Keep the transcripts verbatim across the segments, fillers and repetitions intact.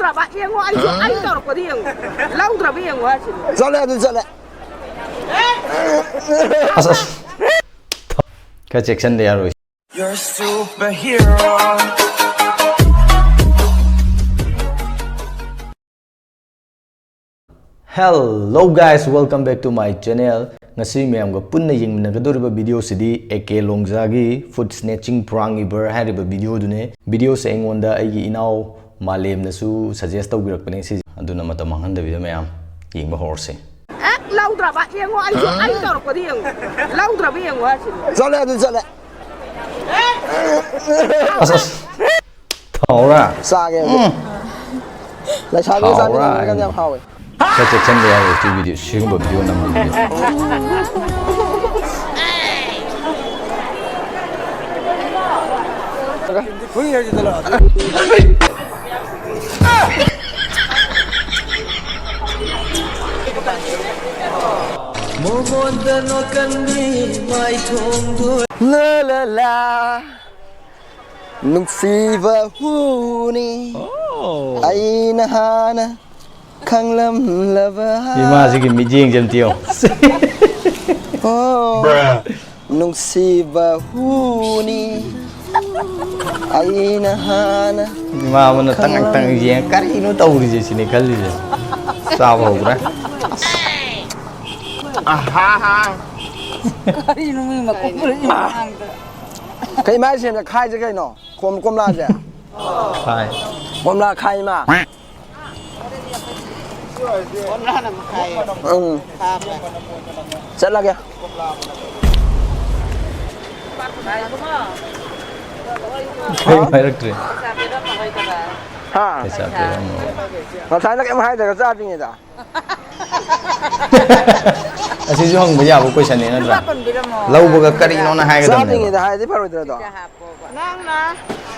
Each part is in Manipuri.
ꯌꯦꯡꯉꯣ, ꯑꯩꯁꯨ, ꯑꯩ ꯇꯧꯔꯛꯄꯗ ꯌꯦꯡꯉꯣ꯫ ꯂꯧꯗ꯭ꯔꯕ ꯌꯦꯡꯉꯣ ꯍꯥꯏꯁꯤꯅꯤ꯫ ꯆꯠꯂꯦ, ꯑꯗꯨ ꯆꯠꯂꯦ꯫ ꯑꯁ ꯑꯁ ꯈꯔ ꯆꯦꯛꯁꯟꯗ ꯌꯥꯔꯣꯏ꯫ You're a superhero. Hello guys, welcome back to my channel. ꯉꯁꯤ ꯃꯌꯥꯝꯒ ꯄꯨꯟꯅ ꯌꯦꯡꯃꯤꯟꯅꯒꯗꯧꯔꯤꯕ ꯚꯤꯗꯤꯑꯣꯁꯤꯗꯤ ꯑꯦ ꯀꯦ ꯂꯣꯡꯖꯥꯒꯤ ꯐꯨꯗ ꯁ꯭ꯅꯦꯆꯤꯡ ꯄ꯭ꯔꯥꯡ ꯏꯕꯔ ꯍꯥꯏꯔꯤꯕ ꯚꯤꯗꯤꯑꯣꯗꯨꯅꯦ꯫ ꯚꯤꯗꯤꯑꯣꯁꯦ ꯑꯩꯉꯣꯟꯗ ꯑꯩꯒꯤ ꯏꯅꯥꯎ ꯃꯥꯂꯦꯝꯅꯁꯨ ꯁꯖꯦꯁ ꯇꯧꯕꯤꯔꯛꯄꯅꯦ ꯁꯤꯁꯦ꯫ ꯑꯗꯨꯅ ꯃꯇꯝ ꯃꯥꯡꯍꯟꯗꯕꯤꯗ ꯃꯌꯥꯝ ꯌꯦꯡꯕ ꯍꯧꯔꯁꯦ꯫ ꯍꯦꯛ ꯂꯧꯗ꯭ꯔꯕ ꯌꯦꯡꯉꯣ, ꯑꯩꯁꯨ, ꯑꯩ ꯇꯧꯔꯛꯄꯗ ꯌꯦꯡꯉꯣ꯫ ꯂꯧꯗ꯭ꯔꯕ ꯌꯦꯡꯉꯣ ꯍꯥꯏꯁꯤꯅꯤ꯫ ꯆꯠꯂꯦ ꯑꯗꯨ ꯆꯠꯂꯦ꯫ ꯑꯁ ꯑꯁ ꯊꯥꯎꯔꯥ꯫ ꯆꯥꯒꯦ ꯍꯧꯖꯤꯛ꯫ ꯂꯩꯁꯥꯕꯤꯒ ꯆꯥꯃꯤꯟꯅꯕꯒꯗꯤ ꯌꯥꯝ ꯍꯥꯎꯋꯦ꯫ ꯈꯔ ꯆꯦꯛꯁꯟꯕ ꯌꯥꯎꯋꯦ ꯁꯤ ꯚꯤꯗꯤꯑꯣ, ꯁꯤꯒꯨꯝꯕ ꯚꯤꯗꯤꯑꯣ ꯅꯝꯕꯗꯨꯗꯤ꯫ ꯍꯨꯏ ꯍꯥꯏꯁꯤꯗ ꯂꯥꯛꯑꯗꯤ꯫ ꯃꯉꯣꯟꯗ ꯅꯣꯛꯀꯟꯕꯤ ꯃꯥꯏꯊꯣꯡꯗꯨ ꯂ ꯂ ꯂ ꯅꯨꯡꯁꯤꯕ ꯍꯨꯅꯤ ꯑꯩꯅ ꯍꯥꯟꯅ ꯈꯪꯂꯝꯂꯕ ꯏꯃꯥꯁꯤꯒꯤ ꯃꯤꯠꯌꯦꯡꯁꯦ ꯑꯝꯇ ꯌꯦꯡꯉꯣ꯫ ꯑꯣ ꯅꯨꯡꯁꯤꯕ ꯍꯨꯅꯤ ꯑꯩꯅ ꯍꯥꯟꯅ ꯏꯃꯥ ꯑꯃꯅ ꯇꯪ ꯇꯪ ꯌꯦꯡ ꯀꯔꯤꯅꯣ ꯇꯧꯔꯤꯁꯦ ꯁꯤꯅꯦ ꯈꯜꯂꯤꯁꯦ꯫ ꯆꯥꯕ ꯍꯧꯈ꯭ꯔꯦ꯫ ꯀꯔꯤꯅꯣ ꯃꯤ ꯃꯀꯣꯛ ꯃꯔꯨ ꯉꯥꯡꯗ ꯀꯩ ꯃꯥꯏ ꯁꯦꯝꯁꯦ ꯈꯥꯏꯁꯦ ꯀꯩꯅꯣ ꯀꯣꯝ ꯀꯣꯝꯂꯥꯁꯦ ꯍꯥꯏ꯫ ꯀꯣꯝꯂꯥ ꯈꯥꯏ ꯏꯃꯥ ꯀꯣꯝꯂꯥꯅ ꯃꯈꯥꯏ ꯎꯝ ꯍꯥꯞꯄꯦ꯫ ꯆꯠꯂꯒꯦ ꯀꯩꯝ ꯍꯥꯏꯔꯛꯇ꯭ꯔꯦ꯫ ꯍꯥ ꯄꯩꯁꯥ ꯄꯤꯔꯝꯃꯣ꯫ ꯉꯁꯥꯏꯅ ꯀꯩꯝ ꯍꯥꯏꯗ꯭ꯔꯒ ꯆꯥꯗ꯭ꯔꯤꯉꯩꯗ ꯑꯁꯤꯁꯨ ꯍꯪꯕ ꯌꯥꯕ ꯀꯣꯏꯁꯟꯅꯦ ꯅꯠꯇ꯭ꯔꯥ? ꯄꯟꯕꯤꯔꯝꯃꯣ꯫ ꯂꯧꯕꯒ ꯀꯔꯤꯅꯣꯅ ꯍꯥꯏꯒꯗꯕꯅꯦꯕ꯫ ꯆꯥꯗ꯭ꯔꯤꯉꯩꯗ ꯍꯥꯏꯔꯗꯤ ꯐꯔꯣꯏꯗ꯭ꯔꯗꯣ ꯅꯪꯅ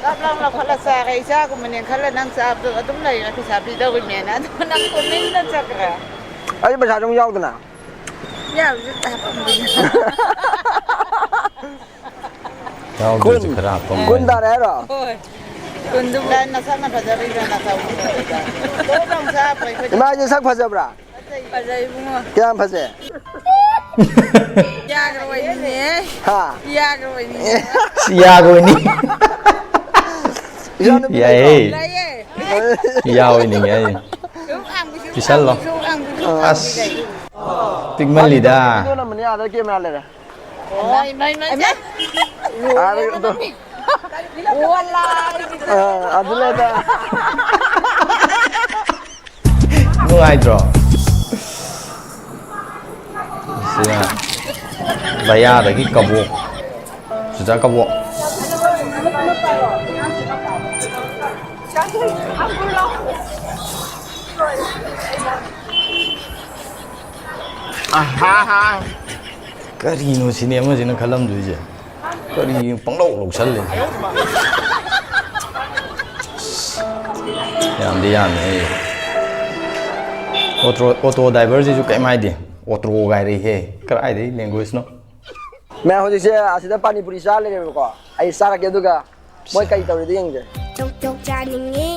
ꯇꯞ ꯂꯥꯎ ꯂꯧꯈꯠꯂ ꯆꯥꯔꯦ, ꯏꯆꯥꯒꯨꯝꯕꯅꯦ ꯈꯜꯂ ꯅꯪ ꯆꯥꯕꯗꯣ ꯑꯗꯨꯝ ꯂꯩꯔꯦ, ꯄꯩꯁꯥ ꯄꯤꯗꯧꯔꯤꯕꯅꯦꯅ꯫ ꯑꯗꯨ ꯅꯪ ꯇꯨꯃꯤꯟꯅ ꯆꯠꯈ꯭ꯔꯦ꯫ ꯑꯩ ꯄꯩꯁꯥꯁꯨ ꯑꯃꯨꯛ ꯌꯥꯎꯗꯅ ꯌꯥꯎꯁꯨ ꯍꯥꯄꯝꯕꯅꯤ꯫ ꯌꯥꯎꯗ꯭ꯔꯁꯨ ꯈꯔ ꯍꯥꯞꯄꯝꯃꯣ꯫ ꯀꯨꯟ ꯇꯥꯔꯦ ꯍꯥꯏꯔꯣ ꯍꯣꯏ꯫ ꯀꯨꯟꯗꯨꯕꯨ꯫ ꯅꯁꯛꯅ ꯐꯖꯔꯤꯔꯥ, ꯅꯁꯛꯅ ꯐꯖꯔꯤꯔꯥ? ꯇꯣꯛ ꯂꯥꯎ ꯆꯥ, ꯑꯩꯈꯣꯏ ꯏꯃꯥ, ꯑꯩꯁꯦ ꯁꯛ ꯐꯖꯕ꯭ꯔꯥ? ꯐꯖꯩ ꯏꯕꯨꯡꯉꯣ꯫ ꯀꯌꯥꯝ ꯐꯖꯩ? ꯌꯥꯒ ꯑꯣꯏꯅꯤꯡꯉꯦ꯫ ꯍꯥ? ꯌꯥꯒ ꯑꯣꯏꯅꯤꯡꯉꯦ꯫ ꯁꯤ ꯌꯥꯒ ꯑꯣꯏꯅꯤ꯫ ꯏꯆꯥ ꯅꯨꯄꯤ ꯌꯥꯏꯌꯦ꯫ ꯂꯩꯇ꯭ꯔꯣ? ꯂꯩꯌꯦ꯫ ꯌꯥ ꯑꯣꯏꯅꯤꯡꯉꯦ ꯍꯥꯏꯁꯦ꯫ ꯁꯨꯛ ꯌꯥꯝ ꯁꯨꯛ ꯄꯤꯁꯜꯂꯣ꯫ ꯌꯥꯝ ꯁꯨꯛ ꯌꯥꯝ ꯁꯨꯛ ꯑꯁ꯫ ꯌꯥꯝ ꯄꯤꯛꯃꯜꯂꯤꯗ꯫ ꯚꯤꯗꯤꯑꯣ ꯅꯝꯕꯅꯤ, ꯑꯥꯗ ꯀꯦꯃꯦꯔꯥ ꯂꯩꯔꯦ꯫ ꯑꯣ, ꯏꯃꯥ, ꯏꯃꯥ, ꯏꯃꯥ꯫ ꯑꯥꯗ ꯑꯗꯨꯝ꯫ ꯑꯣ, ꯂꯥꯏ꯫ ꯑꯥ, ꯑꯗꯨ ꯂꯩꯔꯦ꯫ ꯅꯨꯡꯉꯥꯏꯇ꯭ꯔꯣ? ꯁꯤꯅ ꯚꯌꯥꯗꯒꯤ ꯀꯕꯣꯛ꯫ ꯆꯨꯖꯥꯛ ꯀꯕꯣꯛ꯫ ꯑꯍꯥ ꯍꯥ꯫ ꯀꯔꯤꯅꯣ ꯁꯤꯅꯦ ꯑꯃꯁꯤꯅ ꯈꯜꯂꯝꯗꯣꯏꯁꯦ? ꯀꯔꯤꯅꯣ ꯄꯪꯂꯧ ꯂꯧꯁꯜꯂꯦ? ꯌꯥꯝꯗꯤ ꯌꯥꯝꯃꯦ꯫ ꯑꯣꯇꯣ, ꯑꯣꯇꯣ ꯗ꯭ꯔꯥꯏꯚꯔꯁꯤꯁꯨ ꯀꯩꯝ ꯍꯥꯏꯗꯦ꯫ ꯑꯣꯇ꯭ꯔꯣ ꯒꯥꯏꯔꯛꯏꯍꯦ꯫ ꯀꯗꯥꯏꯗꯩ ꯂꯦꯡꯒ꯭ꯋꯦꯖꯅꯣ? ꯃꯌꯥꯝ ꯍꯧꯖꯤꯛꯁꯦ ꯑꯁꯤꯗ ꯄꯥꯅꯤꯄꯨꯔꯤ ꯆꯥ ꯂꯩꯔꯦꯕꯀꯣ꯫ ꯑꯩ ꯆꯥꯔꯛꯀꯦ, ꯑꯗꯨꯒ ꯃꯣꯏ ꯀꯔꯤ ꯇꯧꯔꯤꯗꯣ ꯌꯦꯡꯁꯦ꯫ ꯆꯣꯛ ꯆꯣꯛ ꯆꯥꯅꯤꯡꯉꯤ,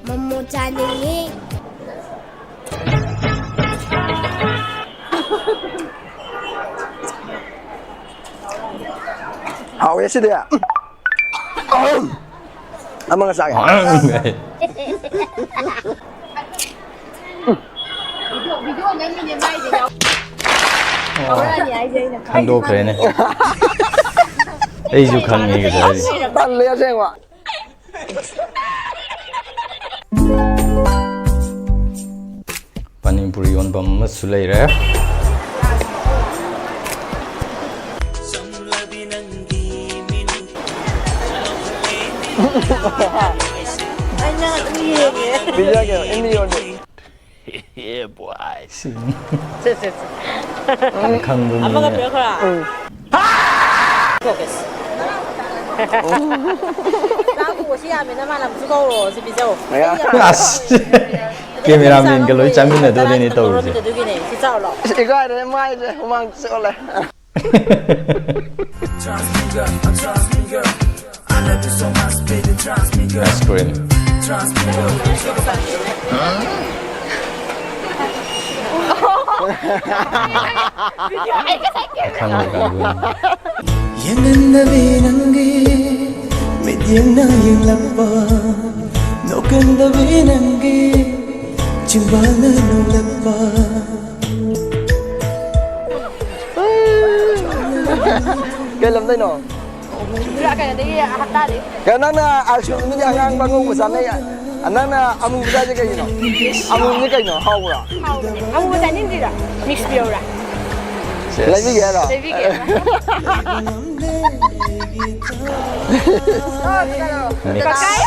ꯃꯣꯃꯣ ꯆꯥꯅꯤꯡꯉꯤ꯫ ꯍꯥꯎꯋꯦ ꯁꯤꯗꯤ꯫ ꯑꯃꯒ ꯆꯥꯒꯦ꯫ ꯚꯤꯗꯤꯑꯣ, ꯚꯤꯗꯤꯑꯣ ꯅꯝꯃꯤꯅꯦ ꯃꯥꯏꯁꯦ ꯌꯥꯎ-, ꯌꯥꯎꯔꯛꯑꯅꯤ ꯍꯥꯏꯁꯦ ꯑꯩꯅ ꯈꯪꯉꯦ꯫ ꯈꯪꯗꯣꯛꯈ꯭ꯔꯦꯅꯦ꯫ ꯑꯩꯁꯨ ꯈꯪꯉꯦ ꯉꯁꯥꯏ꯫ ꯇꯜꯂꯦ ꯑꯁꯦꯡꯕ꯫ ꯄꯥꯅꯤꯄꯨꯔꯤ ꯌꯣꯟꯐꯝ ꯑꯃꯁꯨ ꯂꯩꯔꯦ꯫ ꯑꯩꯅ ꯑꯗꯨꯝ ꯌꯦꯡꯉꯦ꯫ ꯄꯤꯖꯒꯦ, ꯏꯟꯗꯤ ꯌꯣꯟꯗꯦ꯫ ꯁꯤ ꯁꯦ, ꯁꯦ, ꯁꯦ꯫ ꯈꯪꯕ ꯃꯤ ꯑꯃꯒ ꯄꯤꯔꯛꯈ꯭ꯔꯣ? ꯎꯝ꯫ ꯐꯣꯀꯁ꯫ ꯆꯥꯛ ꯄꯨꯕꯁꯨ ꯌꯥꯝꯃꯦ, ꯅꯃꯥꯟꯅꯕꯁꯨ ꯀꯧꯔꯣ, ꯁꯤ ꯄꯤꯖꯧ꯫ ꯃꯌꯥ꯫ ꯑꯁ! ꯀꯦꯃꯦꯔꯥꯃꯦꯟꯒ ꯂꯣꯏ ꯆꯥꯃꯤꯟꯅꯗꯣꯔꯦꯅꯦ ꯇꯧꯔꯤꯁꯦ꯫ ꯑꯗꯨꯒꯤꯅꯦ, ꯁꯤ ꯆꯥꯎ ꯂꯥꯎ꯫ ꯏꯁ, ꯏꯀꯥꯏꯔꯦ, ꯃꯥꯏꯁꯦ ꯍꯨꯃꯥꯡ ꯆꯣꯠꯂꯦ꯫ Ice cream. ꯑꯈꯪꯕ ꯀꯥꯡꯕꯨꯅꯤ꯫ ꯌꯦꯡꯉꯟꯗꯕꯤ ꯅꯪꯒꯤ ꯃꯤꯠꯌꯦꯡꯅ ꯌꯦꯡꯂꯛꯄ, ꯅꯣꯛꯀꯟꯗꯕꯤ ꯅꯪꯒꯤ ꯆꯤꯡꯕꯥꯜꯅ ꯅꯣꯛꯂꯛꯄ꯫ ꯀꯩ ꯂꯝꯗꯩꯅꯣ? ꯀꯩꯅꯣꯗꯒꯤ, ꯍꯞꯇꯥꯗꯒꯤ꯫ ꯀꯩꯅꯣ, ꯅꯪꯅ ice cream ꯗꯨꯗꯤ ꯑꯉꯥꯡꯕ ꯑꯉꯧꯕ ꯆꯥꯅꯩ, ꯅꯪꯅ ꯑꯃꯨꯕ ꯆꯥꯏꯁꯦ ꯀꯩꯒꯤꯅꯣ? ꯑꯃꯨꯕꯁꯦ ꯀꯩꯅꯣ? ꯍꯥꯎꯕ꯭ꯔꯣ? ꯍꯥꯎꯕꯅꯦ꯫ ꯑꯃꯨꯕ ꯆꯥꯅꯤꯡꯗ꯭ꯔꯤꯔꯣ? Mix ꯄꯤꯔꯛꯎꯔꯥ? ꯂꯩꯕꯤꯒꯦ ꯍꯥꯏꯔꯣ? ꯂꯩꯕꯤꯒꯦ꯫ Mix꯫ ꯀꯀꯥꯏ꯫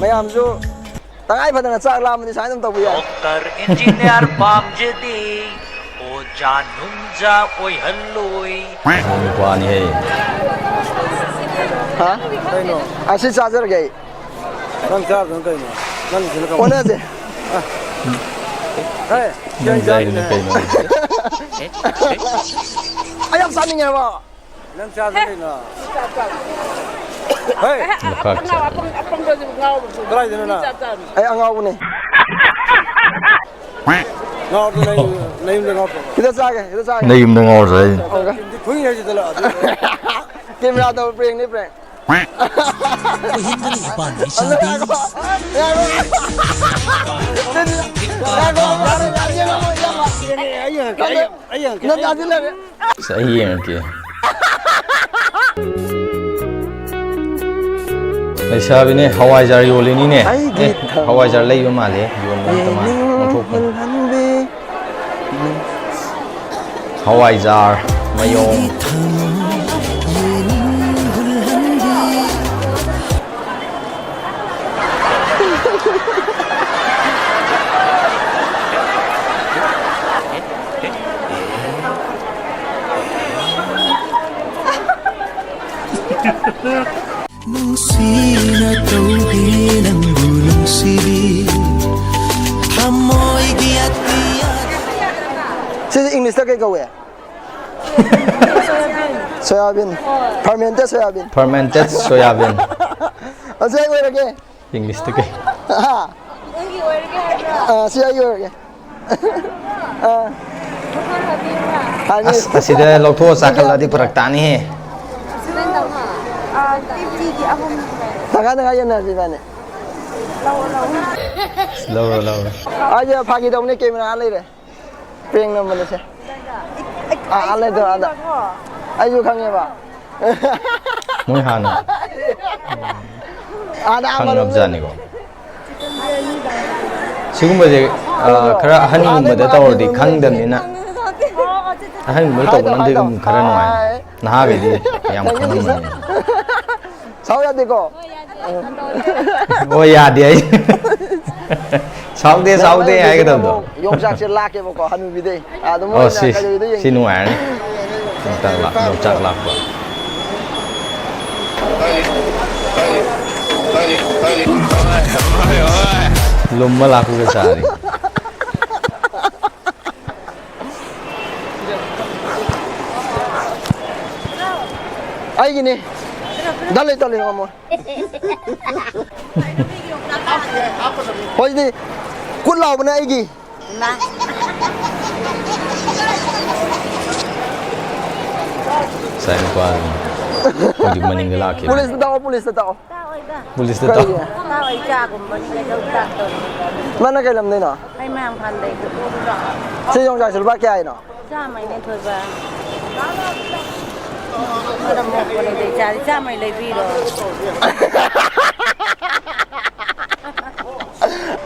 ꯃꯌꯥꯝꯁꯨ ꯇꯉꯥꯏ ꯐꯗꯅ ꯆꯥꯛ ꯂꯥꯝꯕꯗꯤ ꯁꯨꯃꯥꯏꯅ ꯑꯗꯨꯝ ꯇꯧꯕ ꯌꯥꯏ꯫ ꯗꯣꯛꯇꯔ, ꯏꯟꯖꯤꯅꯤꯌꯥꯔ ꯄꯥꯝꯖꯗꯦ, ꯑꯣꯖꯥ ꯅꯨꯡꯖꯥ ꯑꯣꯏꯍꯜꯂꯣꯏ꯫ ꯅꯨꯄꯥꯅꯤꯍꯦ꯫ ꯍꯥ? ꯀꯩꯅꯣ? ꯑꯁꯤ ꯆꯥꯖꯔꯒꯦ ꯑꯩ꯫ ꯅꯪ ꯆꯥꯗꯨꯅ ꯀꯩꯅꯣ? ꯅꯪꯒꯤꯁꯤꯅ ꯀꯃꯥꯏꯅ? ꯑꯣꯟꯅꯁꯦ꯫ ꯑꯦ, ꯅꯪ ꯆꯥꯏꯗꯨꯅ ꯀꯩꯅꯣ? ꯑꯩ ꯌꯥꯝ ꯆꯥꯅꯤꯡꯉꯦꯕ꯫ ꯅꯪ ꯆꯥꯁꯤ ꯀꯩꯅꯣ? ꯍꯦ! ꯃꯈꯥ ꯆꯥ꯫ ꯑꯉꯥꯎ ꯑꯄꯪ-, ꯑꯄꯪꯕꯁꯤꯕꯨ ꯉꯥꯎꯕꯁꯤꯕꯨ꯫ ꯀꯗꯥꯏꯗꯅꯣ ꯅꯪ? ꯆꯥ ꯆꯥꯕꯅꯤ꯫ ꯑꯩ ꯑꯉꯥꯎꯕꯅꯦ꯫ ꯉꯥꯎꯔꯗꯤ ꯅꯪ, ꯅꯌꯨꯝꯗ ꯉꯥꯎꯔ ꯆꯠꯂꯣ꯫ ꯁꯤꯗ ꯆꯥꯒꯦ, ꯁꯤꯗ ꯆꯥꯒꯦ꯫ ꯅꯌꯨꯝꯗ ꯉꯥꯎꯔ ꯆꯠꯂꯣ꯫ ꯈꯨꯏꯅ ꯍꯥꯏꯁꯤꯗ ꯂꯥꯛꯑꯣ, ꯑꯗꯨ ꯀꯦꯃꯦꯔꯥ ꯇꯧ, prank ꯅꯤ, prank꯫ ꯑꯣꯏꯍꯟꯒꯅꯤ ꯏꯄꯥꯅ ꯏꯆꯥꯗꯤ꯫ ꯉꯥꯏꯈꯣ, ꯉꯥꯏꯈꯣ, ꯉꯥꯏꯈꯣ, ꯉꯥꯏꯈꯣ, ꯉꯥꯏꯈꯣ, ꯉꯥꯏꯈꯣ꯫ ꯑꯩ ꯌꯦꯡꯉꯛꯀꯦ, ꯑꯩ ꯌꯦꯡꯉꯛꯀꯦ꯫ ꯑꯁ, ꯑꯩ ꯌꯦꯡꯉꯛꯀꯦ꯫ ꯂꯩꯁꯥꯕꯤꯅꯦ, ꯍꯋꯥꯏꯖꯥꯔ ꯌꯣꯜꯂꯤꯅꯤꯅꯦ꯫ ꯑꯩꯒꯤ ꯑꯦ, ꯊꯃꯣꯏ ꯍꯋꯥꯏꯖꯥꯔ ꯂꯩꯕ ꯃꯥꯜꯂꯦ, ꯌꯣꯟꯕ ꯅꯠꯇ ꯃꯥꯜꯂꯦ, ꯌꯦꯡꯅꯤꯡ ꯑꯣꯟꯊꯣꯛꯄꯅꯤ꯫ ꯍꯨꯜꯍꯟꯕꯤ꯫ ꯍꯋꯥꯏꯖꯥꯔ ꯃꯌꯣꯝ꯫ ꯅꯨꯡꯁꯤꯅ ꯇꯧꯕꯤ ꯅꯪꯕꯨ ꯅꯨꯡꯁꯤꯕꯤ ꯊꯃꯣꯏꯒꯤ ꯑꯇꯤꯌꯥꯗ꯫ ꯁꯤꯁꯦ ꯏꯪꯂꯤꯁꯇ ꯀꯩ ꯀꯧꯋꯦ? Soya bean. Fermented soya bean. Fermented soya bean. ꯑꯁꯤ ꯑꯩ ꯑꯣꯏꯔꯒꯦ꯫ ꯏꯪꯂꯤꯁꯇ ꯀꯩ? ꯍꯥ? ꯑꯥ, ꯁꯤ ꯑꯩ ꯑꯣꯏꯔꯒꯦ꯫ ꯑꯥ꯫ ꯍꯥꯏꯕꯤꯌꯨ꯫ ꯑꯁ, ꯑꯁꯤꯗ ꯂꯧꯊꯣꯛꯑ ꯆꯥꯈꯠꯂꯗꯤ ꯐꯔꯛ ꯇꯥꯅꯤꯍꯦ꯫ ꯇꯪꯈꯥꯏ ꯇꯪꯈꯥꯏ ꯌꯦꯟꯅꯔꯁꯤ ꯏꯕꯥꯅꯤ꯫ ꯂꯧꯔꯣ, ꯂꯧꯔꯣ꯫ ꯑꯩꯁꯦ ꯐꯥꯒꯤ ꯇꯧꯕꯅꯦ, camera ꯑꯥ ꯂꯩꯔꯦ꯫ Prank ꯅꯝꯕꯅꯦꯁꯦ꯫ ꯑꯥ, ꯑꯥ ꯂꯩꯇ꯭ꯔꯣ, ꯑꯥꯗ꯫ ꯑꯩꯁꯨ ꯈꯪꯉꯦꯕ꯫ ꯃꯣꯏ ꯍꯥꯟꯅ ꯑꯥꯗ ꯑꯥ ꯃꯅꯨꯡꯗ ꯈꯪꯉꯕꯖꯥꯠꯅꯤꯀꯣ꯫ ꯁꯤꯒꯨꯝꯕꯁꯦ, ꯑ, ꯈꯔ ꯑꯍꯟꯒꯨꯝꯕꯗ ꯇꯧꯔꯗꯤ ꯈꯪꯗꯕꯅꯤꯅ, ꯑꯍꯟꯒꯨꯝꯕꯗ ꯇꯧꯕꯅꯗꯤ ꯑꯗꯨꯝ ꯈꯔ ꯅꯨꯡꯉꯥꯏ꯫ ꯅꯍꯥꯈꯩꯗꯤ ꯌꯥꯝ ꯈꯪꯉꯝꯃꯅꯤ꯫ ꯁꯥꯎ ꯌꯥꯗꯦꯀꯣ꯫ ꯍꯣꯏ, ꯌꯥꯗꯦ ꯑꯩ꯫ ꯁꯥꯎꯗꯦ, ꯁꯥꯎꯗꯦ ꯍꯥꯏꯒꯗꯕꯗꯣ꯫ ꯌꯣꯡꯆꯥꯛꯁꯦ ꯂꯥꯛꯀꯦꯕꯀꯣ, ꯍꯅꯨꯕꯤꯗꯩ꯫ ꯑꯗꯨꯝ ꯑꯣ, ꯃꯣꯏꯅ ꯁꯤ, ꯀꯩꯗꯧꯔꯤꯗꯣ ꯁꯤ ꯌꯦꯡꯒꯦ꯫ ꯅꯨꯡꯉꯥꯏꯔꯅꯤ꯫ ꯌꯣꯡꯆꯥꯛ ꯂꯥꯛ-, ꯌꯣꯡꯆꯥꯛ ꯂꯥꯛꯄ꯫ ꯂꯨꯝꯃ ꯂꯥꯛꯄꯒ ꯆꯥꯔꯤ꯫ ꯑꯩꯒꯤꯅꯤ꯫ ꯗꯜꯂꯤ, ꯗꯜꯂꯤ, ꯉꯝꯃꯣꯏ꯫ ꯍꯣꯏꯗꯤ, ꯀꯨꯠ ꯂꯥꯎꯕꯅꯦ ꯑꯩꯒꯤ꯫ ꯏꯃꯥ꯫ ꯉꯁꯥꯏ ꯅꯨꯄꯥ ꯍꯧꯖꯤꯛ ꯃꯅꯤꯡꯗ ꯂꯥꯛꯈꯤꯕꯅꯦ꯫ ꯄꯨꯂꯤꯁꯇ ꯇꯥꯛꯑꯣ, ꯄꯨꯂꯤꯁꯇ ꯇꯥꯛꯑꯣ꯫ ꯇꯥꯛꯑꯣꯏꯗ꯫ ꯄꯨꯂꯤꯁꯇ ꯇꯥꯛꯑꯣ꯫ ꯀꯩꯒꯤ? ꯇꯥꯛꯑꯣꯏ, ꯏꯆꯥꯒꯨꯝꯕꯅꯤ, ꯀꯩꯗꯧ ꯇꯥꯛꯇꯧꯔꯤꯕ? ꯅꯪꯅ ꯀꯩ ꯂꯝꯗꯩꯅꯣ? ꯑꯩ ꯃꯌꯥꯡꯐꯥꯟꯗꯩ꯫ ꯁꯤ ꯌꯣꯡꯆꯥꯛꯁꯦ ꯂꯨꯄꯥ ꯀꯌꯥ ꯍꯥꯏꯅꯣ? ꯆꯥꯝꯃꯩꯅꯦ ꯊꯣꯏꯕ꯫ ꯃꯔꯝ ꯃꯣꯛꯄ ꯂꯩꯇꯦ ꯏꯆꯥꯗꯤ꯫ ꯆꯥꯝꯃꯩ ꯂꯩꯕꯤꯔꯣ꯫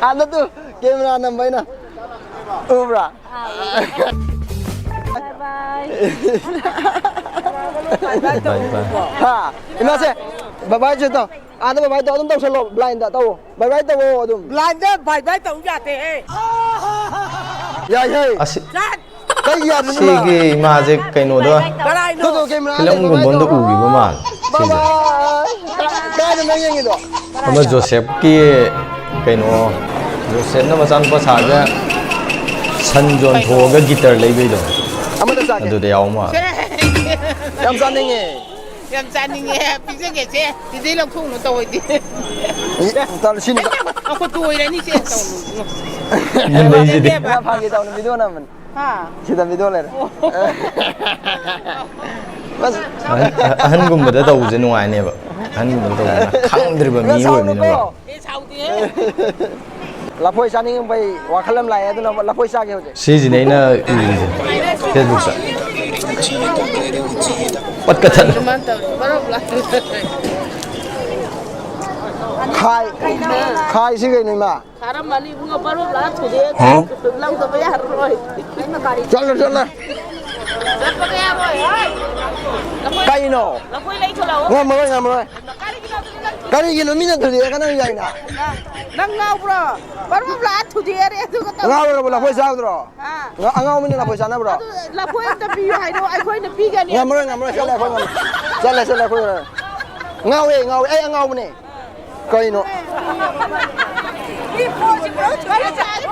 ꯑꯥꯗ ꯇꯨ, camera ꯅꯝꯕ ꯑꯩꯅ꯫ ꯎꯕ꯭ꯔꯥ? ꯑꯥ, ꯎꯏ꯫ Bye bye꯫ Bye bye꯫ ꯍꯥ? ꯏꯃꯥꯁꯦ, bye bye ꯁꯦ ꯇꯧ꯫ ꯑꯥꯗ bye bye ꯇꯧ, ꯑꯗꯨꯝ ꯇꯧꯁꯜꯂꯣ, blind ꯇꯧ꯫ Bye bye ꯇꯧꯋꯣ ꯑꯗꯨꯝ꯫ Blind bye bye ꯇꯧ ꯌꯥꯗꯦꯍꯦ꯫ ꯌꯥꯏꯍꯦ꯫ ꯑꯁꯤ ꯆꯠ! ꯀꯩꯒꯤ ꯌꯥꯗ꯭ꯔꯤꯅꯣ ꯃꯥ? ꯁꯤꯒꯤ ꯏꯃꯥꯁꯦ ꯀꯩꯅꯣꯗ ꯀꯅꯥꯏꯅꯣ? ꯇꯨ, ꯇꯨ, camera ꯐꯤꯂꯝꯒꯨꯝꯕ ꯑꯝꯗ ꯎꯈꯤꯕ ꯃꯥꯜꯂꯦ, bye ꯁꯤꯁꯦ꯫ Bye꯫ ꯀꯥꯏꯗꯅꯣ ꯌꯦꯡꯉꯤꯗꯣ? ꯑꯃ ꯖꯣꯁꯦꯞꯀꯤ ꯀꯩꯅꯣ, ꯖꯣꯁꯦꯞꯅ ꯃꯆꯥꯅꯨꯄꯥ ꯁꯥꯔꯒ ꯁꯟ ꯌꯣꯟꯊꯣꯛꯑꯒ ꯒꯤꯇꯔ ꯂꯩꯕꯩꯗꯣ, ꯑꯃꯗ ꯆꯥꯒꯦ꯫ ꯑꯗꯨꯗ ꯌꯥꯎ ꯃꯥꯜꯂꯦ꯫ ꯌꯥꯝ ꯆꯥꯅꯤꯡꯉꯦ꯫ ꯌꯥꯝ ꯆꯥꯅꯤꯡꯉꯦ꯫ ꯄꯤꯖꯒꯦꯁꯦ꯫ ꯁꯤꯗꯩ ꯂꯧꯊꯣꯛꯎꯅꯨ ꯇꯧꯑꯣꯏꯗꯤ꯫ ꯏ, ꯇꯧꯔꯦ, ꯁꯤꯅꯤ꯫ ꯑꯩꯈꯣꯏ ꯇꯣꯏꯔꯅꯤ ꯁꯦ ꯇꯧꯅꯨ꯫ ꯌꯨꯝꯗꯩꯁꯤꯗꯤ꯫ ꯉꯥ ꯐꯥꯒꯦ ꯇꯧꯅꯤ, ꯚꯤꯗꯤꯑꯣ ꯅꯝꯕꯅꯤ꯫ ꯍꯥ? ꯁꯤꯗ ꯚꯤꯗꯤꯑꯣ ꯂꯩꯔꯦ꯫ ꯑꯁ꯫ ꯑꯍꯟ, ꯑꯍꯟꯒꯨꯝꯕꯗ ꯇꯧꯕꯁꯦ ꯅꯨꯡꯉꯥꯏꯅꯦꯕ꯫ ꯑꯍꯟꯒꯨꯝꯕꯗ ꯇꯧꯕꯁꯦ ꯈꯪꯗ꯭ꯔꯤꯕ ꯃꯤ ꯑꯣꯏꯕꯅꯤꯅꯀꯣ꯫ ꯑꯦ, ꯁꯥꯎꯗꯦꯍꯦ꯫ ꯂꯐꯣꯏ ꯆꯥꯅꯤꯡꯕꯩ ꯋꯥꯈꯜ ꯑꯃ ꯂꯥꯛꯑꯦ, ꯑꯗꯨꯅ ꯂꯐꯣꯏ ꯆꯥꯒꯦ ꯍꯧꯖꯤꯛ꯫ ꯁꯤꯁꯤꯅꯦ ꯑꯩꯅ ꯎꯔꯤꯁꯦ ꯐꯦꯁꯕꯨꯛꯇ꯫ ꯄꯠꯀ ꯊꯠꯂꯨ꯫ ꯑꯗꯨꯃꯥꯏꯅ ꯇꯧꯔꯤ꯫ ꯃꯔꯣꯛ ꯂꯥꯛ-, ꯈꯥꯏ, ꯈꯥꯏꯁꯤ ꯀꯩꯅꯣ, ꯏꯃꯥ? ꯊꯥꯔꯝꯃꯅꯤ ꯏꯕꯨꯡꯉꯣ, ꯕꯔꯣ ꯂꯥꯛ ꯊꯨꯗꯦꯛꯑꯦ꯫ ꯍꯥ? ꯂꯧꯗꯕ ꯌꯥꯔꯔꯣꯏ꯫ ꯆꯠꯂꯣ, ꯆꯠꯂꯣ꯫ ꯆꯠꯄꯒ ꯌꯥꯔꯣꯏ, ꯍꯣꯏ꯫ ꯂꯐꯣꯏ, ꯀꯩꯅꯣ? ꯂꯐꯣꯏ ꯂꯩ ꯊꯣꯛꯂꯛꯑꯣ꯫ ꯉꯝꯃꯔꯣꯏ, ꯉꯝꯃꯔꯣꯏ꯫ ꯀꯔꯤꯒꯤꯅꯣ ꯃꯤꯅ ꯊꯨꯗꯦꯛꯑꯒ ꯅꯪ ꯌꯥꯏꯅ? ꯅꯪ ꯉꯥꯎꯕ꯭ꯔꯣ? ꯕꯔꯣ ꯂꯥꯛ ꯊꯨꯗꯦꯛꯑꯦ ꯑꯗꯨꯒ ꯇꯧ-, ꯉꯥꯎꯔꯕ ꯂꯐꯣꯏ ꯆꯥꯕꯗ꯭ꯔꯣ? ꯑꯥ꯫ ꯉ-, ꯑꯉꯥꯎꯕꯅ ꯂꯐꯣꯏ ꯆꯥꯅꯕ꯭ꯔꯣ? ꯑꯗꯨ ꯂꯐꯣꯏ ꯑꯝꯇ ꯄꯤꯌꯨ ꯍꯥꯏꯗꯣ ꯑꯩꯈꯣꯏꯅ ꯄꯤꯒꯅꯤ꯫ ꯉꯝꯃꯔꯣꯏ, ꯉꯝꯃꯔꯣꯏ, ꯆꯠꯂꯦ ꯑꯩꯈꯣꯏ ꯉꯝꯃꯔꯣꯏ꯫ ꯆꯠꯂꯦ, ꯆꯠꯂꯦ ꯑꯩꯈꯣꯏ ꯉꯝꯃꯔꯣꯏ꯫ ꯉꯥꯎꯋꯦ, ꯉꯥꯎꯋꯦ, ꯑꯩ ꯑꯉꯥꯎꯕꯅꯦ꯫ ꯀꯩꯅꯣ? ꯃꯤ ꯐꯣꯟꯁꯤ ꯄꯨꯔꯥ ꯊꯨꯗꯦꯛꯑ ꯆꯥꯔꯦ,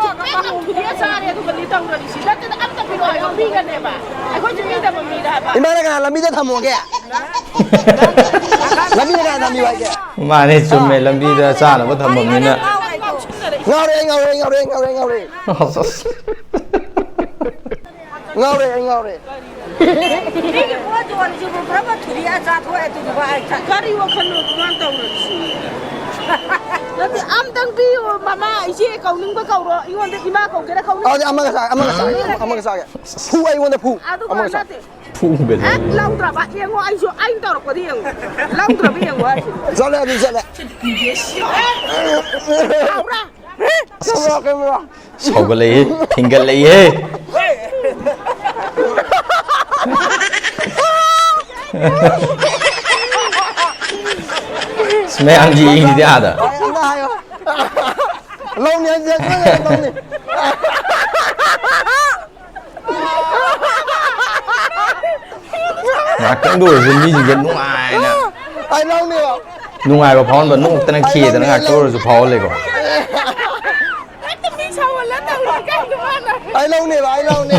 ꯊꯨꯗꯦꯛꯑ ꯆꯥꯔꯦ, ꯑꯗꯨꯒꯗꯤ ꯇꯧꯔꯗꯤ ꯁꯤ ꯅꯠꯇꯅ ꯑꯝꯇ ꯄꯤꯔꯛꯑꯣ ꯍꯥꯏꯕ ꯄꯤꯒꯅꯦꯕ꯫ ꯑꯩꯈꯣꯏꯁꯨ ꯄꯤꯗꯕ ꯃꯤꯗ ꯍꯥꯏꯕ꯫ ꯏꯃꯥꯅ ꯀꯅꯥ ꯂꯝꯕꯤꯗ ꯊꯝꯃꯣꯒꯦ? ꯂꯝꯕꯤꯗ ꯀꯅꯥ ꯊꯝꯕꯤꯌꯨ ꯍꯥꯏꯒꯦ? ꯃꯥꯅꯦ, ꯆꯨꯝꯃꯦ, ꯂꯝꯕꯤꯗ ꯆꯥꯅꯕ ꯊꯝꯃꯝꯅꯤꯅ꯫ ꯉꯥꯎꯔꯦ, ꯑꯩ ꯉꯥꯎꯔꯦ, ꯑꯩ ꯉꯥꯎꯔꯦ, ꯑꯩ ꯉꯥꯎꯔꯦ, ꯑꯩ ꯉꯥꯎꯔꯦ꯫ ꯑꯁ, ꯑꯁ꯫ ꯉꯥꯎꯔꯦ, ꯑꯩ ꯉꯥꯎꯔꯦ꯫ ꯃꯤꯒꯤ ꯄꯣꯠ ꯌꯣꯜꯂꯤꯁꯤꯕꯨ ꯄꯨꯔꯥ ꯊꯨꯗꯦꯛꯑ ꯆꯥꯊꯣꯛꯑꯦ ꯑꯗꯨꯗꯨꯒ ꯑꯩ ꯆꯠ-, ꯀꯔꯤ ꯋꯥꯈꯜꯅꯣ ꯑꯗꯨꯃꯥꯏꯅ ꯇꯧꯔꯤꯁꯤ? ꯅꯠꯇꯦ, ꯑꯝꯇꯪ ꯄꯤꯌꯨ, ꯃꯃꯥ, ꯏꯆꯦ ꯀꯧꯅꯤꯡꯕ ꯀꯧꯔꯣ, ꯑꯩꯉꯣꯟꯗ ꯏꯃꯥ ꯀꯧꯒꯦꯔꯥ ꯀꯧꯅꯤꯡ-, ꯑꯗꯨꯗꯤ ꯑꯃꯒ ꯆꯥꯒꯦ, ꯑꯃꯒ ꯆꯥꯒꯦ, ꯑꯃꯒ ꯆꯥꯒꯦ꯫ ꯐꯨ, ꯑꯩꯉꯣꯟꯗ ꯐꯨ꯫ ꯑꯗꯨꯒ ꯑꯃꯒ ꯆꯥꯒꯦ꯫ ꯅꯠꯇꯦ꯫ ꯐꯨꯕ ꯍꯦꯛ ꯂꯩ꯫ ꯂꯧꯗ꯭ꯔꯕ ꯌꯦꯡꯉꯣ, ꯑꯩꯁꯨ ꯑꯩꯅ ꯇꯧꯔꯛꯄꯗ ꯌꯦꯡꯉꯣ꯫ ꯂꯧꯗ꯭ꯔꯕ ꯌꯦꯡꯉꯣ ꯍꯥꯏꯁꯤꯅꯤ꯫ ꯆꯠꯂꯦ, ꯑꯗꯨ ꯆꯠꯂꯦ꯫ ꯍꯥꯎꯕ꯭ꯔꯥ? ꯀꯩꯅꯣ, ꯀꯩꯅꯣ꯫ ꯁꯥꯎꯒꯠꯂꯛꯏ, ꯊꯤꯡꯒꯠꯂꯛꯏꯍꯦ꯫ ꯃꯌꯥꯝ ꯌꯦꯡꯉꯤꯁꯤꯗꯤ ꯑꯥꯗ꯫ ꯑꯝꯇ ꯍꯥꯏꯌꯣ꯫ ꯂꯧꯅꯤ ꯍꯥꯏꯁꯦ ꯂꯧꯅꯤ꯫ ꯉꯥꯛꯇꯪꯗ ꯑꯣꯏꯔꯁꯨ ꯃꯤꯁꯤꯡꯁꯦ ꯅꯨꯡꯉꯥꯏꯅ, ꯑꯩ ꯂꯧꯅꯤꯕ꯫ ꯅꯨꯡꯉꯥꯏꯕ ꯐꯥꯎꯍꯟꯕ, ꯅꯣꯛꯇꯅ ꯑꯩ ꯈꯦꯗꯅ ꯂꯧꯅꯤ, ꯑꯩ ꯉꯥꯛꯇꯪ ꯂꯧꯅꯤ꯫ ꯑꯣꯏꯔꯁꯨ ꯐꯥꯎꯍꯜꯂꯦꯀꯣ꯫ ꯍꯦꯛꯇ ꯃꯤ ꯁꯥꯎꯍꯜꯂ ꯇꯧꯔꯤ ꯀꯩꯅꯣ ꯃꯥꯅ꯫ ꯑꯩ ꯂꯧꯅꯦꯕ, ꯑꯩ ꯂꯧꯅꯦ꯫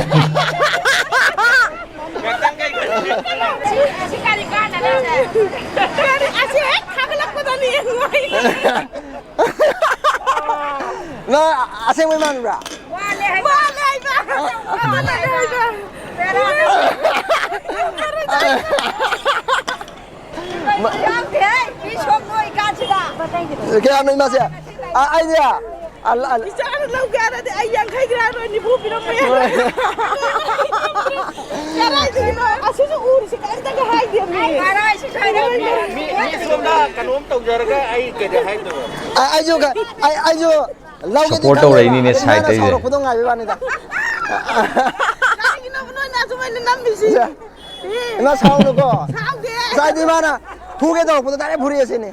ꯁꯤ, ꯁꯤ ꯀꯔꯤ ꯀꯥꯟꯅꯗꯕꯗ? ꯀꯔꯤ? ꯑꯁꯤ ꯍꯦꯛ ꯊꯥꯒꯠꯂꯛꯄꯗꯅꯤ ꯌꯦꯡꯉꯣ ꯑꯩ꯫ ꯅꯪ ꯑꯁꯦꯡꯕꯩ ꯃꯥꯟꯕ꯭ꯔꯥ? ꯃꯥꯜꯂꯦ ꯍꯥꯏꯕ꯫ ꯃꯥꯜꯂꯦ ꯍꯥꯏꯕ꯫ ꯃꯥꯜꯂꯦ ꯍꯥꯏꯕ꯫ ꯌꯥꯎꯗꯦꯍꯦ, ꯃꯤ ꯁꯣꯝ ꯅꯣꯏ ꯀꯥꯟꯁꯤꯗ꯫ ꯀꯌꯥꯅꯣ ꯏꯃꯥꯁꯦ? ꯑ, ꯑꯩꯗꯤ, ꯑ, ꯑ, ꯏꯆꯥꯅ ꯂꯧꯒꯦ ꯍꯥꯏꯔꯗꯤ ꯑꯩ ꯌꯥꯡꯈꯩ ꯒ꯭ꯔꯥꯝ ꯑꯣꯏ ꯅꯤꯐꯨ ꯄꯤꯔꯝꯃꯦ꯫ ꯀꯗꯥꯏꯗꯒꯤꯅꯣ? ꯑꯁꯤꯁꯨ ꯎꯔꯤꯁꯤ ꯀꯔꯤꯝꯇꯒ ꯍꯥꯏꯗꯦ ꯃꯤ꯫ ꯃꯤ, ꯃꯤ ꯁꯣꯝꯗ ꯀꯩꯅꯣꯝ ꯇꯧꯖꯔꯒ ꯑꯩ ꯀꯩꯗ ꯍꯥꯏꯗꯣꯏꯕ? ꯑ, ꯑꯩꯁꯨ ꯀ-, ꯑꯩ, ꯑꯩꯁꯨ ꯂꯧꯒꯦꯗꯤ ꯁꯞꯄꯣꯔꯠ ꯈꯜꯂꯦꯕ꯫ ꯇꯧꯔꯛꯏꯅꯤꯅꯦ, ꯑꯗꯨ ꯏꯃꯥꯅ ꯁꯥꯏꯠꯇꯩꯁꯦ꯫ ꯁꯥꯎꯔꯛꯄꯗꯣ ꯉꯥꯏꯕꯩ ꯋꯥꯅꯤꯗ꯫ ꯀꯔꯤꯒꯤꯅꯣꯕ ꯅꯣꯏꯅ ꯑꯁꯨꯃꯥꯏꯅ ꯅꯝꯃꯤꯁꯤ? ꯁꯦ꯫ ꯏꯃꯥ ꯁꯥꯎꯅꯨꯀꯣ꯫ ꯁꯥꯎꯗꯦ꯫ ꯉꯁꯥꯏꯗꯤ ꯏꯃꯥꯅ ꯐꯨꯒꯦ ꯇꯧꯔꯛꯄꯗꯣ ꯗꯥꯏꯔꯦꯛ ꯐꯨꯔꯛꯑꯦ ꯁꯤꯅꯤ꯫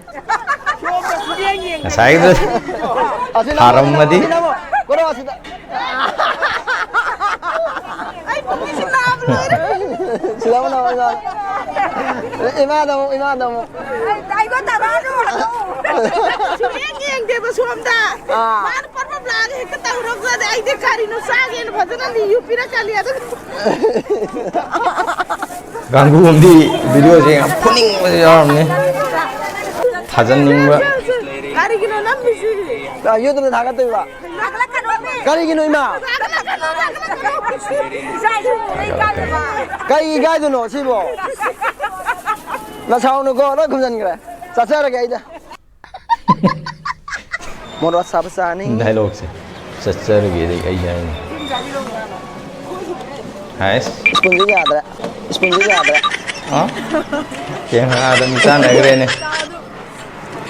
ꯉꯁꯥꯏꯗꯣ ꯑꯁꯤ ꯅꯝꯃꯣ, ꯊꯥꯔꯝꯃꯗꯤ꯫ ꯑꯁꯤ ꯅꯝꯃꯣ, ꯀꯣꯔꯣ ꯑꯁꯤꯗ꯫ ꯑꯩ ꯄꯨꯛꯁꯤ ꯅꯥꯕ ꯂꯣꯏꯔꯦ꯫ ꯁꯤꯗ ꯑꯃꯨꯛ ꯅꯝꯃꯣ, ꯏꯃꯥꯗ꯫ ꯏꯃꯥꯗ ꯑꯃꯨꯛ, ꯏꯃꯥꯗ ꯑꯃꯨꯛ꯫ ꯑꯩꯉꯣꯟꯗ ꯇꯧꯔꯛꯑꯅꯨ꯫ ꯁꯨꯡꯌꯦꯡ ꯌꯦꯡꯗꯦꯕ ꯁꯣꯝꯗ꯫ ꯑꯥ꯫ ꯃꯥꯅ ꯄꯔꯞ ꯄꯔꯞ ꯂꯥꯛꯑꯒ ꯍꯦꯛꯇ ꯇꯧꯔꯛꯄꯗ ꯑꯩꯗꯤ ꯀꯔꯤꯅꯣ ꯆꯥꯒꯦꯅ ꯐꯖꯅ ꯂꯤꯌꯨ ꯄꯤꯔꯛꯀꯅꯤ ꯑꯗꯨꯒ꯫ ꯀꯥꯡꯕꯨ ꯑꯃꯗꯤ ꯚꯤꯗꯤꯑꯣꯁꯦ ꯌꯥꯝ ꯐꯨꯅꯤꯡꯕꯁꯨ ꯌꯥꯎꯔꯝꯅꯤ꯫ ꯊꯥꯖꯟꯅꯤꯡꯕ꯫ ꯀꯔꯤꯒꯤꯅꯣ ꯅꯝꯃꯤꯁꯤ? ꯑ, YouTube-ꯇ ꯊꯥꯒꯠꯇꯣꯏꯕ꯫ ꯊꯥꯒꯠꯂꯛꯀꯅꯣꯃꯤ꯫ ꯀꯔꯤꯒꯤꯅꯣ ꯏꯃꯥ? ꯊꯥꯒꯠꯂꯛꯀꯅꯣ, ꯊꯥꯒꯠꯂꯛꯀꯅꯣ꯫ ꯏꯆꯥ ꯏꯁꯨ ꯎꯔ ꯏꯀꯥꯏꯗꯕ꯫ ꯀꯩ ꯏꯀꯥꯏꯗꯣꯏꯅꯣ ꯁꯤꯕꯣ? ꯅꯁꯥꯎꯅꯨꯀꯣ, ꯂꯣꯏ ꯈꯨꯝꯖꯟꯈ꯭ꯔꯦ꯫ ꯆꯠꯆꯔꯒꯦ ꯑꯩꯗ꯫ ꯃꯣꯔꯣꯛ ꯑꯁꯥꯕ ꯆꯥꯅꯤꯡꯉꯤ꯫ ꯗꯥꯏꯂꯣꯛꯁꯦ꯫ ꯆꯠꯆꯔꯒꯦꯗꯤ ꯑꯩ ꯍꯥꯏꯅꯤ꯫ ꯍꯥꯏꯁ꯫ ꯁ꯭ꯄꯨꯟꯁꯦ ꯌꯥꯗ꯭ꯔꯦ꯫ ꯁ꯭ꯄꯨꯟꯁꯦ ꯌꯥꯗ꯭ꯔꯦ꯫ ꯍꯥ? ꯀꯦꯃꯦꯔꯥꯗ ꯃꯤ ꯆꯥꯟꯅꯈ꯭ꯔꯦꯅꯦ꯫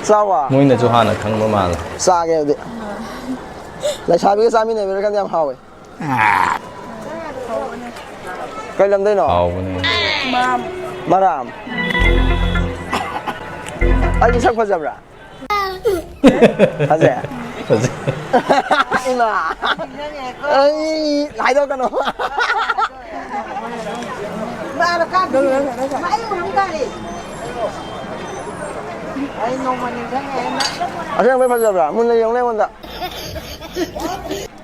ꯆꯥꯎꯋꯣ꯫ ꯃꯣꯏꯅꯁꯨ ꯍꯥꯟꯅ ꯈꯪꯕ ꯃꯥꯜꯂꯦ꯫ ꯆꯥꯒꯦ ꯑꯗꯨꯗꯤ꯫ ꯂꯩꯁꯥꯕꯤꯒ ꯆꯥꯃꯤꯟꯅꯕꯤꯔ ꯈꯪꯗꯦ ꯌꯥꯝ ꯍꯥꯎꯋꯦ꯫ ꯀꯩ ꯂꯝꯗꯩꯅꯣ? ꯍꯥꯎꯕꯅꯦ꯫ ꯃꯔꯥꯝ꯫ ꯑꯩ ꯃꯁꯛ ꯐꯖꯕ꯭ꯔꯥ? ꯐꯖꯩ? ꯐꯖꯩ꯫ ꯏꯃꯥ꯫ ꯑꯩ ꯍꯥꯏꯗꯣꯛꯀꯅꯣ꯫ ꯑꯁꯦꯡꯕꯩ ꯐꯖꯕ꯭ꯔꯥ? ꯃꯨꯟꯅ ꯌꯦꯡꯉꯨꯅꯦ ꯑꯩꯉꯣꯟꯗ꯫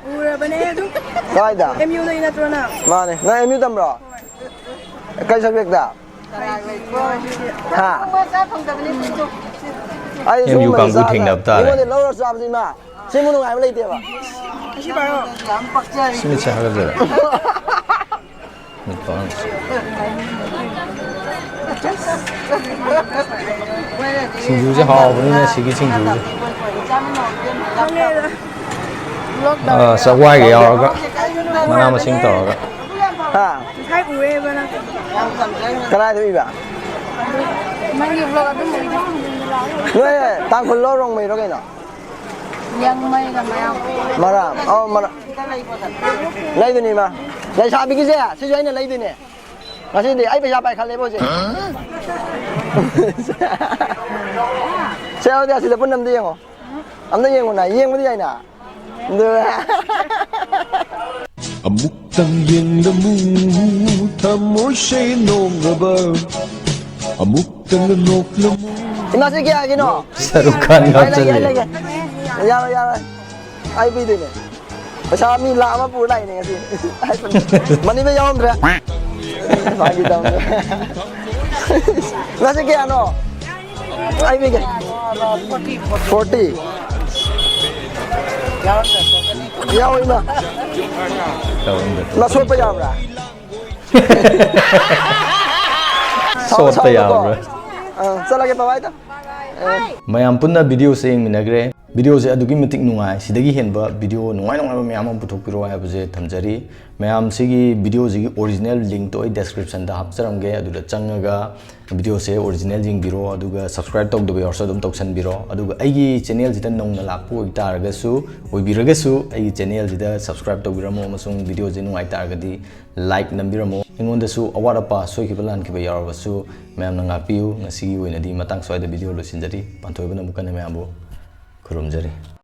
ꯎꯔꯕꯅꯦ ꯑꯗꯨꯝ꯫ ꯀꯥꯏꯗ? ꯑꯦꯝ ꯌꯨꯗꯩ ꯅꯠꯇ꯭ꯔꯣ ꯅꯪ? ꯃꯥꯅꯦ꯫ ꯅꯪ ꯑꯦꯝ ꯌꯨ ꯇꯝꯕ꯭ꯔꯣ? ꯀꯩ ꯁꯕꯖꯦꯛꯇ? ꯍꯥ? ꯑꯩ ꯑꯦꯝ ꯌꯨ ꯁꯤꯒꯨꯝꯕꯁꯦ ꯀꯥꯡꯕꯨ ꯆꯥꯗ ꯊꯦꯡꯅꯕ ꯇꯥꯔꯦ꯫ ꯃꯤꯉꯣꯟꯗ ꯂꯧꯔ ꯆꯥꯕꯁꯤ ꯏꯃꯥ꯫ ꯁꯤꯃꯨꯛ ꯅꯨꯡꯉꯥꯏꯕ ꯂꯩꯇꯦꯕ꯫ ꯑꯁꯤ ꯄꯥꯏꯔꯣ꯫ ꯁꯤꯃꯤꯠꯁꯦ ꯍꯥꯒꯠꯆꯔꯦ꯫ ꯁꯤꯡꯖꯨꯁꯦ ꯍꯥꯎꯕꯅꯤꯅꯦ ꯁꯤꯒꯤ ꯁꯤꯡꯖꯨꯁꯦ꯫ ꯈꯪꯉꯦꯗ꯫ ꯑ, ꯆꯥꯛꯋꯥꯏꯒ ꯌꯥꯎꯔꯒ ꯃꯅꯥ ꯃꯁꯤꯡ ꯇꯧꯔꯒ꯫ ꯍꯥ? ꯉꯁꯥꯏ ꯎꯔꯦꯕ ꯅꯪ꯫ ꯀꯅꯥꯏꯗ ꯎꯏꯕ? ꯅꯪꯒꯤ vlog ꯑꯗꯨꯝ ꯎꯏꯗ꯫ ꯅꯣꯏ ꯇꯥꯡꯈꯨꯜꯂꯣ ꯔꯣꯡꯃꯩꯔꯣ ꯀꯩꯅꯣ? ꯂꯤꯌꯥꯡꯃꯩꯒ ꯃꯌꯥꯝ꯫ ꯃꯔꯥꯝ꯫ ꯑꯧ ꯃꯔꯥꯝ꯫ ꯂꯩꯗꯣꯏꯅꯦ ꯏꯃꯥ꯫ ꯂꯩꯁꯥꯕꯤꯒꯤꯁꯦ ꯁꯤꯁꯨ ꯑꯩꯅ ꯂꯩꯗꯣꯏꯅꯦ꯫ ꯉꯁꯤꯗꯤ ꯑꯩ ꯄꯩꯁꯥ ꯄꯥꯏꯈꯠꯂꯦꯕ ꯍꯧꯖꯤꯛ꯫ ꯁꯦ ꯑꯗꯨꯗꯤ ꯑꯁꯤꯗ ꯄꯨꯟꯅ ꯑꯝꯇ ꯌꯦꯡꯉꯣ꯫ ꯑꯝꯇ ꯌꯦꯡꯉꯨꯅ꯫ ꯌꯦꯡꯕꯗꯤ ꯌꯥꯏꯅ꯫ ꯑꯗꯨ ꯑꯃꯨꯛꯇꯪ ꯌꯦꯡꯂꯝꯃꯨ ꯊꯃꯣꯏꯁꯦ ꯅꯣꯡꯂꯕ ꯑꯃꯨꯛꯇꯪ ꯅꯣꯛꯂꯝꯃꯨ ꯏꯃꯥꯁꯤ ꯀꯌꯥꯒꯤꯅꯣ? ꯁꯔꯨꯛ ꯈꯥꯟ ꯑꯩ ꯂꯩꯒꯦ, ꯑꯩ ꯍꯥꯞꯆꯜꯂꯦ꯫ ꯂꯩꯒꯦ꯫ ꯌꯥꯔꯣꯏ, ꯌꯥꯔꯣꯏ꯫ ꯑꯩ ꯄꯤꯗꯣꯏꯅꯦ꯫ ꯄꯩꯁꯥ ꯃꯤ ꯂꯥꯛ ꯑꯃ ꯄꯨꯔ ꯂꯥꯛꯏꯅꯦ ꯉꯁꯤ꯫ ꯃꯅꯤꯕꯦꯛ ꯌꯥꯎꯔꯝꯗ꯭ꯔꯦ꯫ ꯐꯥꯒꯤ ꯇꯧꯅꯦ꯫ ꯉꯁꯤ ꯀꯌꯥꯅꯣ? ꯑꯩ ꯄꯤꯒꯦ꯫ ꯐꯣꯔꯇꯤ꯫ ꯌꯥꯎꯏ ꯏꯃꯥ꯫ ꯏꯃꯥ ꯁꯣꯠꯄ ꯌꯥꯕ꯭ꯔꯥ? ꯁꯣꯠꯄ ꯌꯥꯕ꯭ꯔꯥ? ꯑ, ꯆꯠꯂꯒꯦ ꯕꯕꯥꯏꯗ꯫ ꯃꯌꯥꯝ ꯄꯨꯟꯅ video ꯁꯦ ꯌꯦꯡꯃꯤꯟꯅꯈ꯭ꯔꯦ꯫ Video ꯁꯦ ꯑꯗꯨꯛꯀꯤ ꯃꯇꯤꯛ ꯅꯨꯡꯉꯥꯏ꯫ ꯁꯤꯗꯒꯤ ꯍꯦꯟꯕ video ꯅꯨꯡꯉꯥꯏ ꯅꯨꯡꯉꯥꯏꯕ ꯃꯌꯥꯝ ꯑꯃ ꯄꯨꯊꯣꯛꯄꯤꯔꯛꯑꯣ ꯍꯥꯏꯕꯁꯦ ꯊꯝꯖꯔꯤ꯫ ꯃꯌꯥꯝ ꯁꯤꯒꯤ video ꯁꯤꯒꯤ original link ꯇꯣ ꯑꯩ description ꯗ ꯍꯥꯞꯆꯔꯝꯒꯦ꯫ ꯑꯗꯨꯗ ꯆꯪꯉꯒ video ꯁꯦ original ꯌꯦꯡꯕꯤꯔꯣ꯫ ꯑꯗꯨꯒ subscribe ꯇꯧꯗꯕ ꯌꯥꯎꯔꯁꯨ ꯑꯗꯨꯝ ꯇꯧꯁꯟꯕꯤꯔꯣ꯫ ꯑꯗꯨꯒ ꯑꯩꯒꯤ channel ꯁꯤꯗ ꯅꯧꯅ ꯂꯥꯛꯄ ꯑꯣꯏꯇꯥꯔꯒꯁꯨ, ꯑꯣꯏꯕꯤꯔꯒꯁꯨ ꯑꯩꯒꯤ channel ꯁꯤꯗ subscribe ꯇꯧꯕꯤꯔꯝꯃꯣ ꯑꯃꯁꯨꯡ video ꯁꯦ ꯅꯨꯡꯉꯥꯏ ꯇꯥꯔꯒꯗꯤ like ꯅꯝꯕꯤꯔꯝꯃꯣ꯫ ꯑꯩꯉꯣꯟꯗꯁꯨ ꯑꯋꯥꯠ ꯑꯄꯥ ꯁꯣꯏꯈꯤꯕ ꯂꯥꯟꯈꯤꯕ ꯌꯥꯎꯔꯕꯁꯨ ꯃꯌꯥꯝꯅ ꯉꯥꯛꯄꯤꯌꯨ꯫ ꯉꯁꯤꯒꯤ ꯑꯣꯏꯅꯗꯤ ꯃꯇꯥꯡ ꯁ꯭ꯋꯥꯏꯗ video ꯂꯣꯏꯁꯤꯟꯖꯔꯤ꯫ ꯄꯥꯟꯊꯣꯏꯕꯅ ꯑꯃꯨꯛ ꯍꯟꯅ ꯃꯌꯥꯝꯕꯨ ꯈꯨꯔꯨꯝꯖꯔꯤ꯫